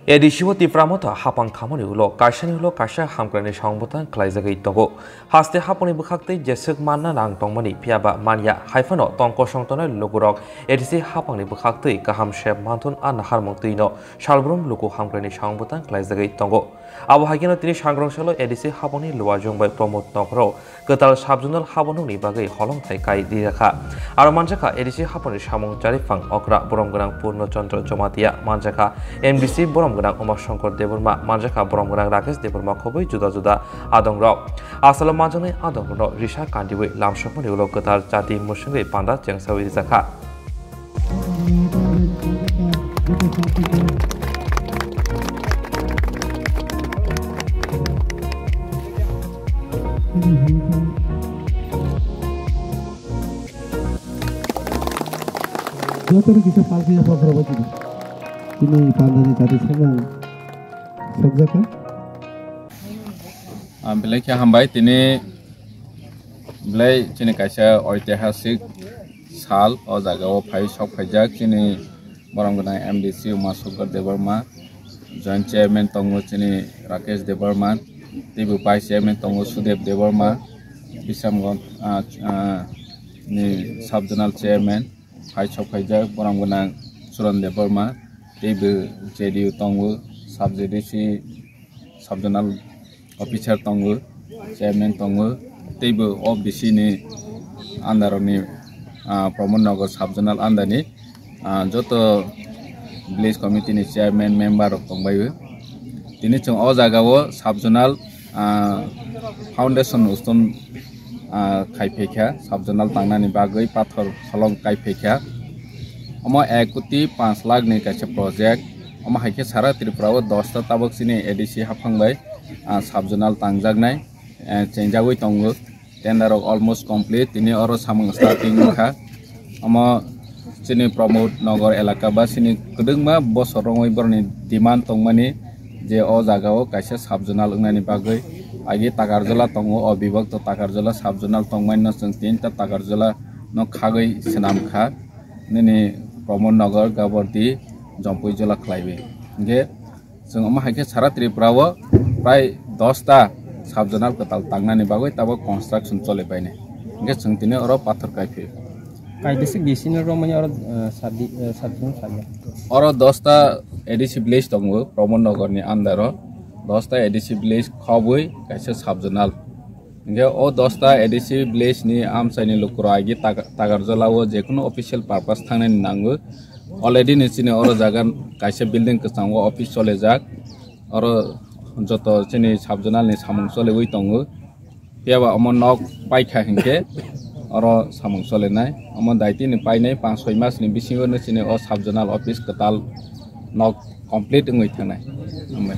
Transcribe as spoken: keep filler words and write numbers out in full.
A D C o Tipra Motha hapang khamani ulo kaisani ulo kaisa hamkraini samung bwtang khlaijagwi tongo. Haste hapangni bwkhaktwi jeswk manna nang tongmani phiyaba manya, haiphano tong kosong tongnai lukurok A D C hapangni bwkhaktwi kaham se manthun a naharmung twino salbrum luku hamkraini samung bwtang khlaijagwi tongo. Abo hai kheno tini sangrong salo A D C hapangni Luajong bai Pramod Nogoro kwtal sub-zonal habanukni bagwi holongthai kai rijakha. Aro manjakha A D C hapangni samung Chariphang Okra, borom gwnang Purno Chandra Jamatia, manjakha M D C borom gwnang Uma Shankar Debbarma, manjakha borom gwnang Rakesh Debbarma khobwi juda juda adongrok. Asalo manjaknai adongrokno risa kandiwi lamsokmani ulo kwtal chati mwswngwi panda chengsawi rijakha. Jotono kisa palki ya pokro bachidi. Ini pandani tadi semang sokjaka. Ah, belai khe hambai, tini belai chini kaisa oitihasik sal o jaga o phai sok phaijak chini borom gwnang M D C Uma Shankar Debbarma, Joint Chairman tongo chini Rakesh Debbarma, teibo Vice Chairman tongo Sudev Debbarma, Bisramganj, ah, ah, ni Sub Zonal Chairman phai sok phaijak borom gwnang Suran Debbarma, teibo J D U tongo, Sub J D C, Sub Zonal Officer tongo, Chairman tongo, teibo O B C ni under ni, ah, Pramod Nagar Sub Zonal under ni, ah, joto Village Committee ni Chairman member rok tongbaio. Tini chwng o jaga o Sub Zonal, ah, foundation stone, ah, khai phaikha, Sub Zonal tangnani bagwi pathor kholong kai phaikha. Omo ek koti panch lakh ni kaisa project. Omo hai khe sara Tripura o dosta tabok chini A D C haphang bai, ah, Sub Zonal tangjaknai, eh, chengjagwi tongo. Tender rok almost complete. Tini oro samung starting wngkha. Omo chini Pramod Nagar elaka ba chini kwdwkma bosor rongwi borokni demand tongmani je o jaga o kaisa Sub Zonal wngnani bagwi agi Takarjala tongo, o bibokto Takarjala Sub Zonal tongmani no chwng tinta Takarjala no khagwi swnam kha. Nini Pramod Nagar, Gabordi, Jampui Jola khlaiwi. Hinkhe chwng omo hai khe sara Tripura o prai dosta Sub Zonal kwtal tangnani bagwi tabok construction choli bainai. Hinkhe chwng tini oro pathor kai phio. Kai bisik D C no romani oro, eh, sadi, eh, sadi no saya. Oro dosta A D C village tongo, Pramod Nagar ni under o. Dosta A D C village khobwi kaisa Sub Zonal. Hinkhe o dosta A D C village ni amchaini lukurok agi Taga-, Tagarjala o jekunu official purpose thangnani nango. Already ni chini oro jaga kaisa building kwchango office cholijak. Oro joto chini Sub Zonal ni samung choliwi tongo. Phiyaba omo nok paikha hinkhe oro samung cholinai. Omo daitwi ni painai panch soi mas ni bisingo no chini o Sub Zonal office kwtal nok complete wngwi thangnai. Hambai.